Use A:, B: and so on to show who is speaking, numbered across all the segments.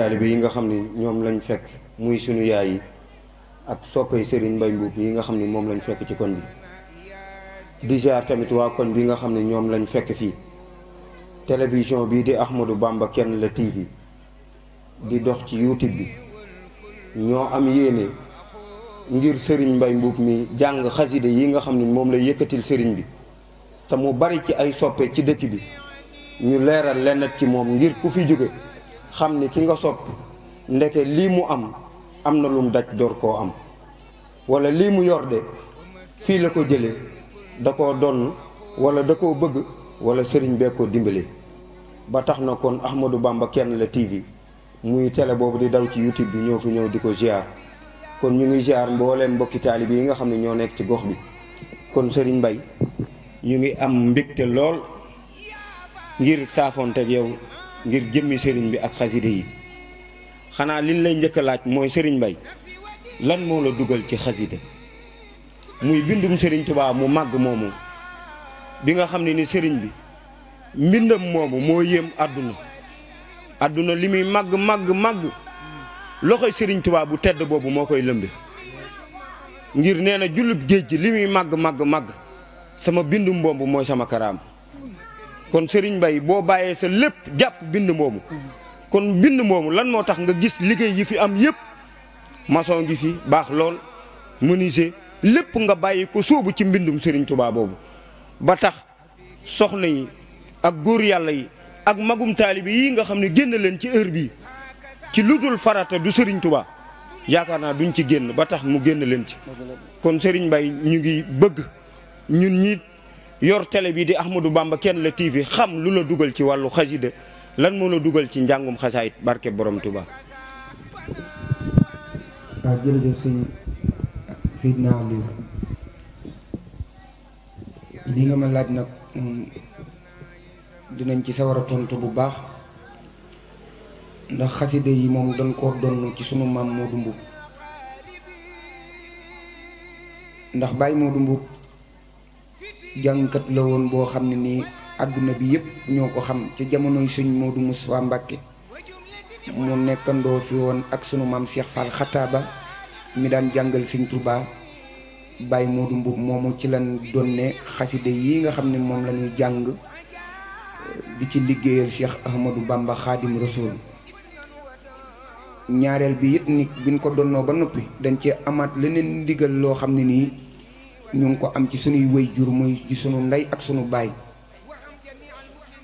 A: taalibe yi nga xam ni ñoom lañ fekk muy sunu yaay yi ak soppay Serigne Mbaye Mboup yi nga xam ni moom lañ fekk ci koñ bi di ziar tamit waa koñ bi nga xam ne ñoom lañ fekk fii télévision bii di Ahmadou Bamba Kenn la TV di dox ci YouTube bi ñoo am yéene ngir Serigne Mbaye Mboup mi jàng xaside yi nga xam ne moom la yëkkatil Serigne bi te mu bari ci ay soppe ci dëkk bi ñu leeral lenn ci moom ngir ku fi jóge xam ni ki nga sopp ndeke lii mu am na lum daj door koo am wala lii mu yor de fii la ko jëlee da koo donn wala da koo bëgg wala sëriñ bee ko dimbale ba tax na kon Ahmadou Bamba Kenn la TV muy télé boobu di daw ci YouTube bi ñëw fi ñëw di ko ziar kon ñu ngi ziar mbooleem mbokki taalibe yi nga xam ne ñoo nekk ci gox bi kon Serigne Mbaye ñu ngi am mbégte lool ngir saafonteeg yow ngir jëmmi Serigne bi ak xaside yi xanaa liñ lay njëkk a laaj mooy Serigne Mbaye lan moo la dugal ci xaside muy bindum Serigne Touba mu màgg moomu bi nga xam ne ni Serigne bi mbindam moomu moo yéem àdduna li muy màgg loxoy Serigne Touba bu tedd boobu moo koy lëmbe ngir nee na jullub géej gi li muy màgg sama bindum boobu mooy sama karaam kon Serigne Mbaye boo bàyyee sa lépp jàpp bind moomu kon bind moomu lan moo tax nga gis liggéey yi fi am yépp maçon ngi fi baax lool menuisier lépp nga bàyyi ko sóobu ci mbindum Serigne Touba boobu ba tax soxna yi ak góor yàlla yi ak magum taalibe yi nga xam ne génn leen ci heure bii ci lu dul farata du Serigne Touba yaakaar naa duñ ci génn ba tax mu génn leen ci kon Serigne Mbaye ñu ngi bëgg ñun ñi yor télé bi di Ahmadou Bamba Kenn la TV xam lu la dugal ci wàllu xasida lan moo la dugal ci njàngum xasaayit barke borom Touba.
B: waaw jërëjëf sëñ Seydina Aliou li nga ma laaj nag dinañ ci sawar a tontu bu baax ndax xaside yi moom dañ koo donn ci sunu maam Modou Mboup ndax Baye Modou Mboup jàngkat la woon boo xam ne nii àdduna bi yëpp ñoo ko xam ci jamonoy sëñ Modou Moussa Mbacke mu nekkandoo fi woon ak sunu maam Cheikh Fall Xataaba mi daan jàngal sëñ Touba Baye Modou Mboup moomu ci lan donne xaside yi nga xam ne moom la ñuy jàng di ci liggéeyal Cheikh Ahmadou Bamba Xaadim Rasul ñaareel bi it nit biñ ko donnoo ba noppi dañ cee amaat leneen ndigal loo xam ne nii ñu ngi ko am ci sunuy wëy jur muy ci sunu ndey ak sunu baay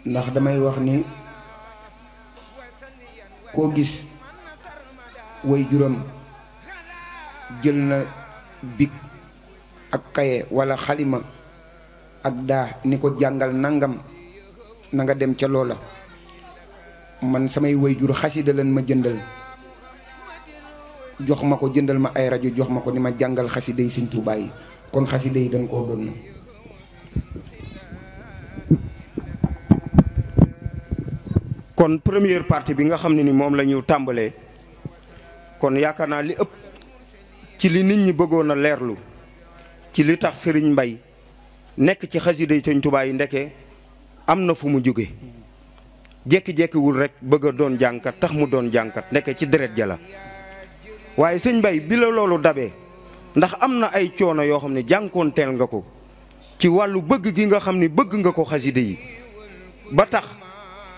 B: ndax damay wax ni koo gis wëy juram jël na big ak kaye walla xalima ak daa ni ko jàngal nangam na nga dem ca loola man samay wëy jur xasida lan ma jëndal jox ma ko jëndal ma ay rajo jox ma ko ni ma jàngal xasida yi Sëñ Tuubaa yi kon xasida yi dañ koo doon.
A: kon première partie bi nga xam ne ni moom la ñu tàmbalee kon yaakaar naa li ëpp ci li nit ñi bëggoon a leerlu ci li tax Serigne Mbaye nekk ci xasida yi Sëñ Tuubaa yi ndeke am na fu mu jóge jékki-jékkiwul rek bëgg a doon jànkat tax mu doon jànkat ndeke ci deret ja la waaye sëñ Mbaye bi la loolu dabee ndax am na ay coono yoo xam ne jànkoonteel nga ko ci wàllu bëgg gi nga xam ne bëgg nga ko xasida yi ba tax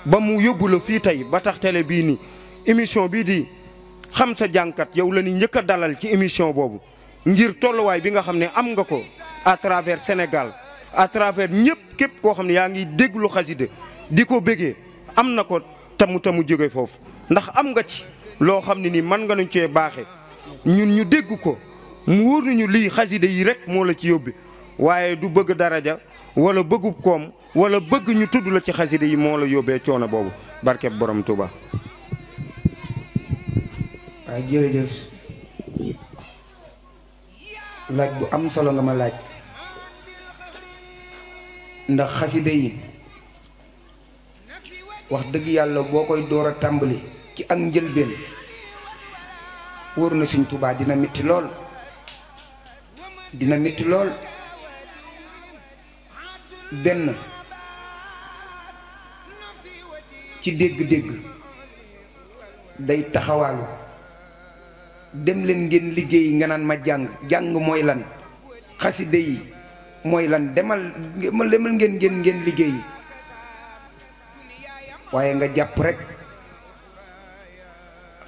A: ba mu yóbbu la fii tey ba tax télé bii ni émission bii di xam sa jànkat yow la ñuy njëkk a dalal ci émission boobu ngir tolluwaay bi nga xam ne am nga ko à travers Sénégal à travers ñëpp képp koo xam ne yaa ngi déglu xasida di ko bëggee am na ko tamu jóge foofu ndax am nga ci loo xam ne nii mën nga nuñ cee baaxe ñun ñu dégg ko mu wóor nañu lii xasida yi rek moo la ci yóbbi waaye du bëgg daraja wala bëggub koom wala bëgg ñu tudd la ci xasida yi moo la yóbbee coono boobu barkeb borom Touba.
B: waaye jërëjëf laaj bu am solo nga ma laaj ndax xasida yi wax dëgg yàlla boo koy door a tàmbali ci ak njëlbeen wóor na Sëñ Tuubaa dina metti lool benn ci dégg-dégg day taxawaalu dem leen ngeen liggéey nga naan ma jàng mooy lan xasida yi mooy lan demal ngeen liggéey waaye nga jàpp rek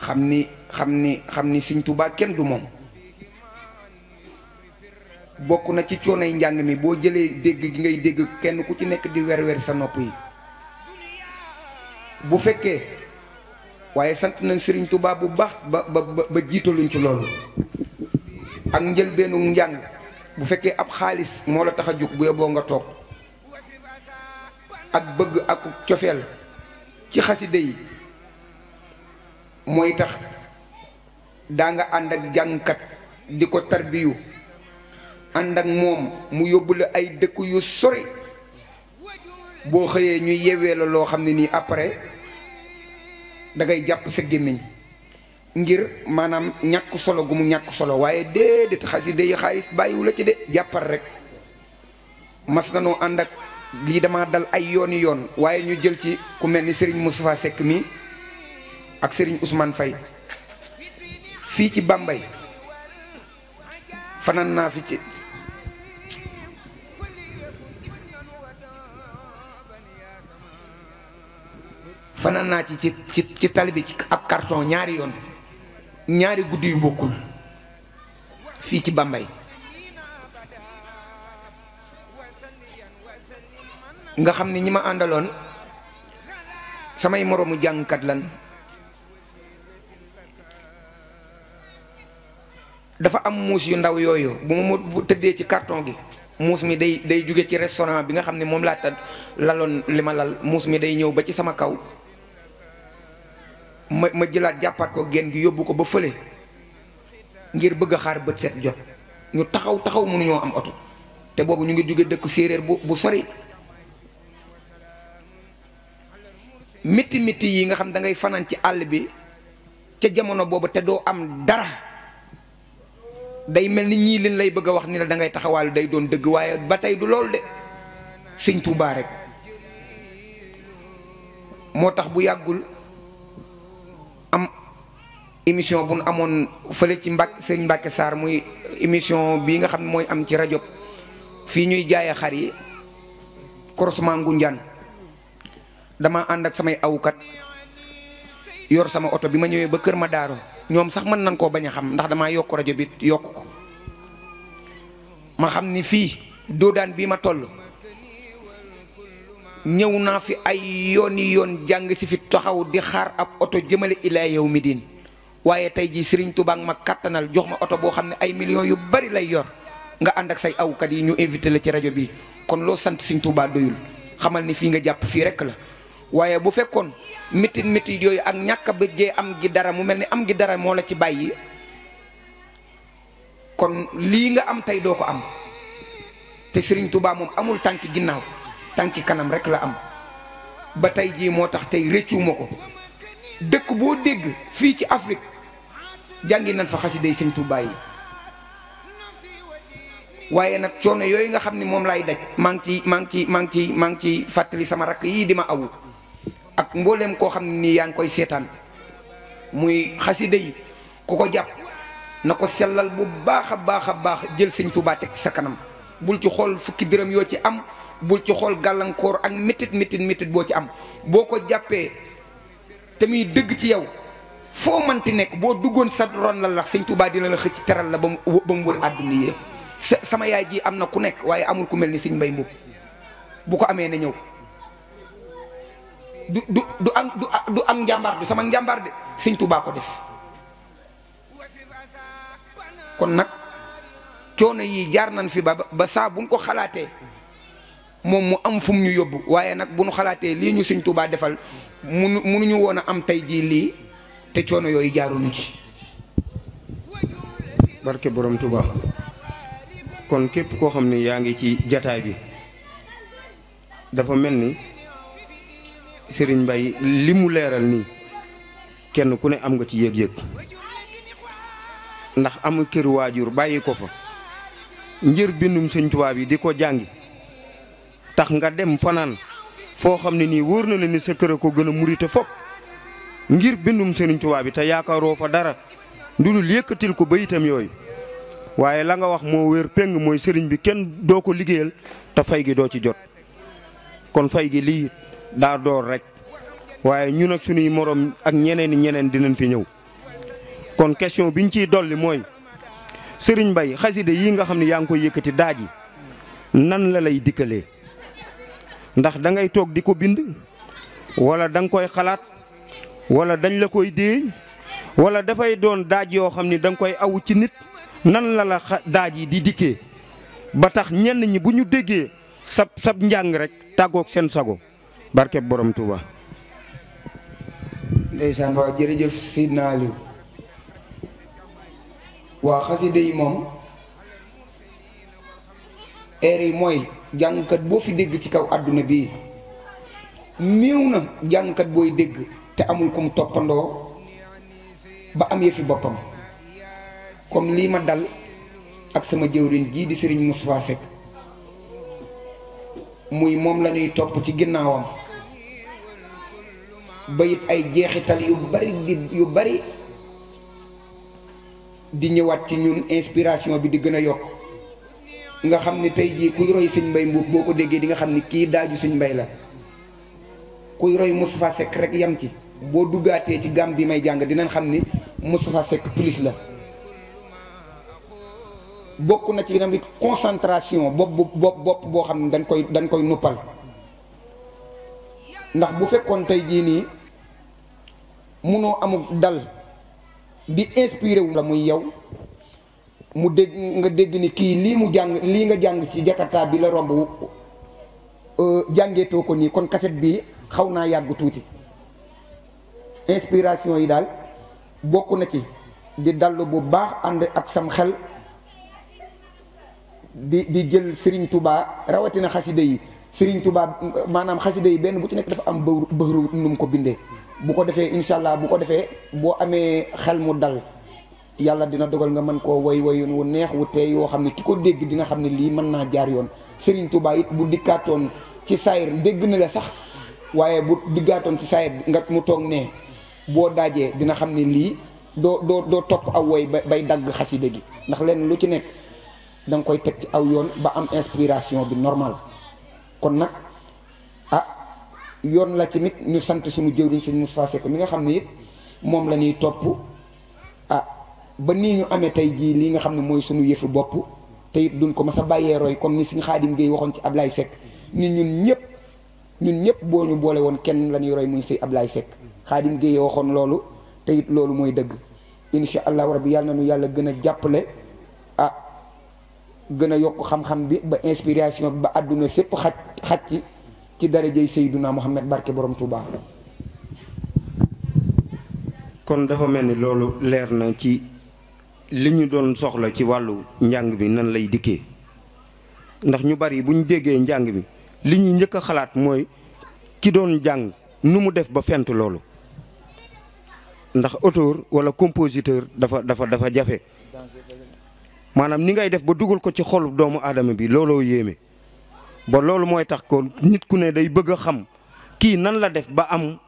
B: xam ni Sëñ Tuubaa kenn du moom. bokk na ci coonay njàng mi boo jëlee dégg gi ngay dégg kenn ku ci nekk di wer sa nopp yi bu fekkee waaye sant nañ Sëriñ Tuubaa bu baax ba jiitaluñ ci loolu ak njëlbeenu njàng bu fekkee ab xaalis moo la tax a jóg bu yeboo nga toog ak bëgg ak cofeel ci xasida yi mooy tax daa nga ànd ak jàngkat di ko tarbiyu ànd ak moom mu yóbbu la ay dëkk yu sori boo xëyee ñuy yewee la loo xam ne nii après dangay jàpp sa gémmiñ ngir maanaam ñàkk solo gu mu ñàkk solo waaye déedéet xasida yi xaalis bàyyiwu la ci de jàppal rek. mas na noo ànd ak lii dama dal ay yooni yoon waaye ñu jël ci ku mel ni Serigne Moustapha Seck mi ak Serigne Ousmane Faye fii ci Bambey fanaan naa fi ci fanaan naa ci tali bi ci ab carton ñaari yoon ñaari guddi yu bokkul fii ci Bambey nga xam ni ñi ma àndaloon samay moroomu jàngkat lan dafa am muus yu ndaw yooyu bu ma tëddee ci carton gi muus mi day jóge ci restaurant bi nga xam ne moom laa tëdd laloon li ma lal muus mi day ñëw ba ci sama kaw ma jëlaat jàppaat ko genn gi yóbbu ko ba fële ngir bëgg a xaar bët set jot ñu taxaw mënuñoo am oto te boobu ñu ngi jóge dëkk séeréer bu sori miti yi nga xam da ngay fanaan ci àll bi ca jamono boobu te doo am dara day mel ni ñii leen lay bëgg a wax ni la da ngay taxawaalu day doon dëgg waaye ba tey du lool de Sëñ Tuubaa rek moo tax bu yàggul am émission bu nu amoon fële ci Sëriñ Mbàkke Sarr muy émission bii nga xam ne mooy am ci rajo fii ñuy jaaye xar yi croisement Ngoundiane dama ànd ak samay awkat yor sama oto bi ma ñëwee ba Kër Madaaro ñoom sax mën nañ koo bañ a xam ndax damaa yokk rajo bi yokk ko ma xam ni fii doodaan bii ma toll ñëw naa fi ay yooni yoon jàng si fi taxaw di xaar ab oto jëmale ilaa yawmi diin waaye tey jii Serigne Touba ma kattanal jox ma oto boo xam ne ay millions yu bari lay yor nga ànd ak say awkat yi ñu invité la ci rajo bi kon loo sant Serigne Touba doyul xamal ni fii nga jàpp fii rek la. waaye bu fekkoon métti yooyu ak ñàkk a bëggee am gi dara mu mel ni am gi dara moo la ci bàyyi kon lii nga am tey doo ko am te Serigne Touba moom amul tànki ginnaaw tànki kanam rek la am ba tey jii moo tax tey rëccuwuma ko dëkk boo dégg fii ci Afrique jàngi nañ fa xasiday Serigne Touba yi waaye nag coono yooyu nga xam ni moom laay daj maa ngi ci fàttali sama rakk yii di ma awu ak mbooleem koo xam ne nii yaa ngi koy seetaan muy xasida yi ku ko jàpp na ko sellal bu baax a baax jël Sëñ Tuubaa teg ci sa kanam bul ci xool fukki dërëm yoo ci am bul ci xool gàllankoor ak métit boo ci am boo ko jàppee te muy dëgg ci yow foo manti nekk boo duggoon sa ron la Sëñ Tuubaa dina la xëcc teral la ba mu wër àdduna yépp sama yaay ji am na ku nekk waaye amul ku mel ni Sëñ Mbay Mbuub bu ko amee na ñëw du am njàmbaar du sama njàmbaar de Sëñ Tuubaa ko def kon nag coono yi jaar nañ fi ba saa buñ ko xalaatee moom mu am fu mu ñu yóbbu waaye nag bu ñu xalaatee lii ñu Sëñ Tuubaa defal munuñu woon a am tey jii lii te coono yooyu jaaruñu ci
A: barke borom Tuubaa kon képp koo xam ne yaa ngi ci jataay bi dafa mel ni Serigne Mbaye li mu leeral nii kenn ku ne am nga ci yëg-yëg ndax amul kër waajur bàyyi ko fa ngir bindum Sëñ Tuubaa bi di ko jàngi tax nga dem fanaan foo xam ne nii wóor na la ni sa kër a ko gën a murite fopp ngir bindum Sëriñ Tuubaa bi te yaakaaroo fa dara ndulul yëkkatil ko bayitam yooyu waaye la nga wax moo wér péng mooy sëriñ bi kenn doo ko liggéeyal te fay gi doo ci jot kon fay gi lii daa door rek waaye ñun ak suñuy morom ak ñeneen dinañ fi ñëw kon question biñ ciy dolli mooy sëriñ Mbaye xasida yi nga xam ne yaa ngi koy yëkkati daaj yi nan la lay dikkalee ndax da ngay toog di ko bind wala da nga koy xalaat wala dañ la koy déey wala dafay doon daaj yoo xam ni da nga koy awu ci nit nan la daaj yi di dikkee ba tax ñenn ñi bu ñu déggee sab njàng rek tàggoog seen sago barkeb borom Touba.
B: ndeysaan waaw jërëjëf Seydina Aliou waa xasida yi moom air yi mooy jàngkat boo fi dégg ci kaw àdduna bi néew na jàngkat booy dégg te amul ko mu toppandoo ba am yëfi boppam comme lii ma dal ak sama jëwriñ jii di Serigne Moustapha Seck muy moom la ñuy topp ci ginnaawam ba it ay jeexital yu bari di ñëwaat ci ñun inspiration bi di gën a yokk nga xam ni tey jii kuy roy Sëñ Mbay Mbuub boo ko déggee di nga xam ni kii daaju Sëñ Mbay la kuy roy Moustapha Seck rek yam ci boo duggaatee ci gàm bi may jàng dinañ xam ni Moustapha Seck plus la bokk na ci tamit concentration bopp boo xam ne dañ koy nuppal ndax bu fekkoon tey jii nii munoo amuk dal di inspiré wu la muy yow mu dégg nga dégg ni kii lii nga jàng ci Jakarta bi la romb jàngeetoo ko nii kon kaset bi xaw naa yàgg tuuti inspiration yi daal bokk na ci di dallu bu baax ànd ak sam xel di jël Serigne Touba rawatina xasida yi Serigne Touba maanaam xasida yi benn bu ci nekk dafa am bëru nu mu ko bindee bu ko defee incha allah bu ko defee boo amee xel mu dal yàlla dina dogal nga mën koo woy wu neex wu tey yoo xam ne ki ko dégg dina xam ne lii mën naa jaar yoon Serigne Touba it bu dikkaatoon ci saayir dégg na la sax waaye bu diggaatoon ci saayir nga mu toog nee boo daajee dina xam ne lii doo topp aw woy bay dagg xasida gi ndax lenn lu ci nekk da nga koy teg ci aw yoon ba am inspiration bi normal kon nag yoon la ci nit ñu sant suñu jëwriñ Sëñ Moustapha Seck mi nga xam ne it moom la ñuy topp ba nii ñu amee tey jii lii nga xam ne mooy suñu yëfu bopp te it duñ ko mas a bàyyee roy comme ni Sëñ Xaadim Gueye waxoon ci Ablaye Seck ni ñun ñëpp boo ñu boole woon kenn la ñuy roy muy Sëñ Ablaye Seck Xaadim Gueye waxoon loolu te it loolu mooy dëgg insha allahu rabbi yàlla na nu yàlla gën a jàppale gën a yokk xam-xam bi ba inspiration bi ba àdduna sépp xaj ci darajey Seyduna Muhammad barke borom Touba.
A: kon dafa mel ni loolu leer na ci li ñu doon soxla ci wàllu njàng bi nan lay dikkee ndax ñu bari bu ñu déggee njàng bi li ñuy njëkk a xalaat mooy ki doon jàng nu mu def ba fent loolu ndax auteur wala compositeur dafa jafe maanaam ni ngay def ba dugal ko ci xolu doomu aadama bi looloo yéeme ba loolu mooy tax ko nit ku ne day bëgg a xam kii nan la def ba am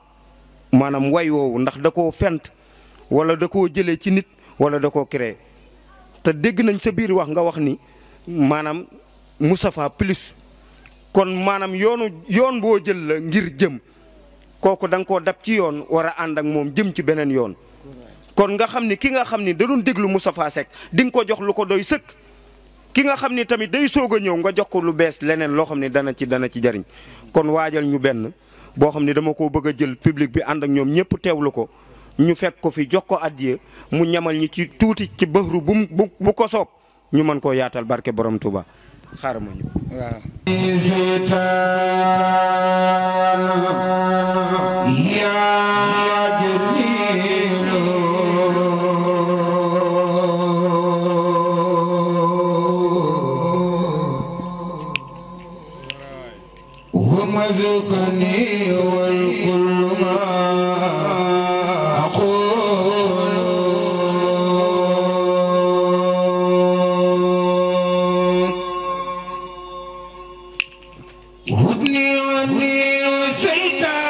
A: maanaam way woowu ndax da koo fent wala da koo jëlee ci nit wala da koo créé te dégg nañ sa biir wax nga wax ni maanaam Moustapha plus kon maanaam yoon boo jël la ngir jëm kooku da nga koo dab ci yoon war a ànd ak moom jëm ci beneen yoon kon nga xam ni ki nga xam ni da doon déglu Moustapha Seck di nga ko jox lu ko doy sëkk ki nga xam ni tamit day soog a ñëw nga jox ko lu bees leneen loo xam ni dana ci jariñ kon waajal ñu benn boo xam ni dama ko bëgg a jël public bi ànd ak ñoom ñëpp teewlu ko ñu fekk ko fi jox ko addiya mu ñamal ñi ci tuuti ci bëxru bu ko soob ñu mën koo yaatal barke borom Touba xaaral ma ñu
B: ومزقني والكل ما أقول هدني عني وسيطان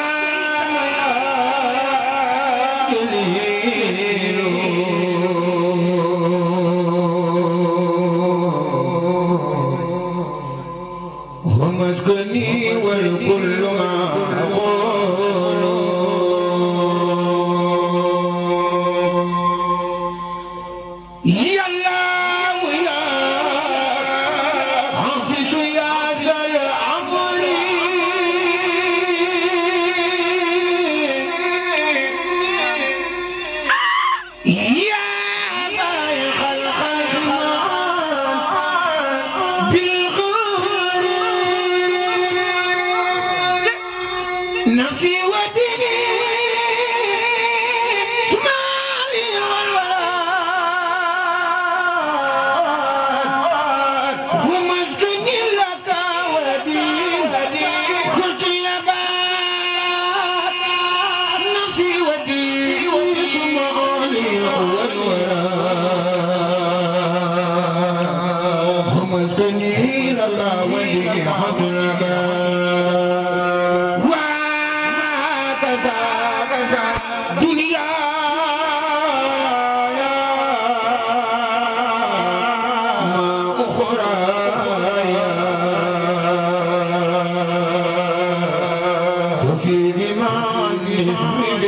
B: في جمال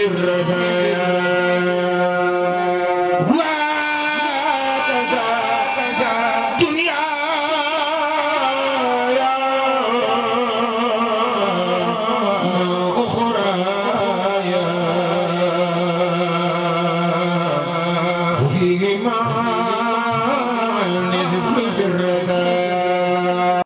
B: الرسائل